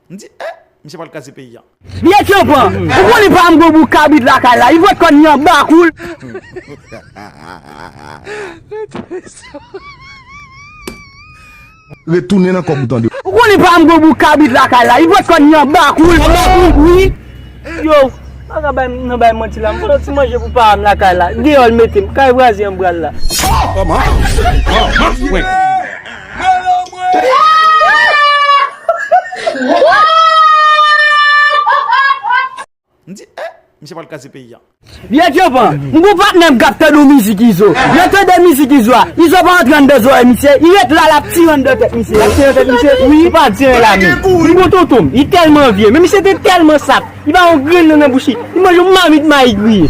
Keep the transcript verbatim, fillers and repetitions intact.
M di, eh, misye pral kraze peyi a. Vye tchanpan, ou konnen pa m gwo bouk kabrit lakay la, li pot kòn li anba kou l. Retounen nan kòb ou tande. Ou konnen pa m gwo bouk kabrit lakay la, li pot kòn li anba kou l. Anba kou l, wi. Yo, pa ka bay, nan bay manti la, m pran ti manje pou pa m lakay la. Deyò l mete m, kay vwazen an m pral la. M di, eh, misye pral kraze peyi a. Vye tchanpan, m gon patnè m k ap tande yon mizik Izo. Lè tande mizik Izo a, Izo pa antre anndan zòrèy misye, li ret la, l ap tire anndan tèt misye. L ap tire anndan tèt misye? Wi. Li pa di anyen la menm. M gon tonton m, li tèlman vye, men misye te tèlman saf, li pa yon grenn nan nan bouch li. Li manje yon mamit mayi griye.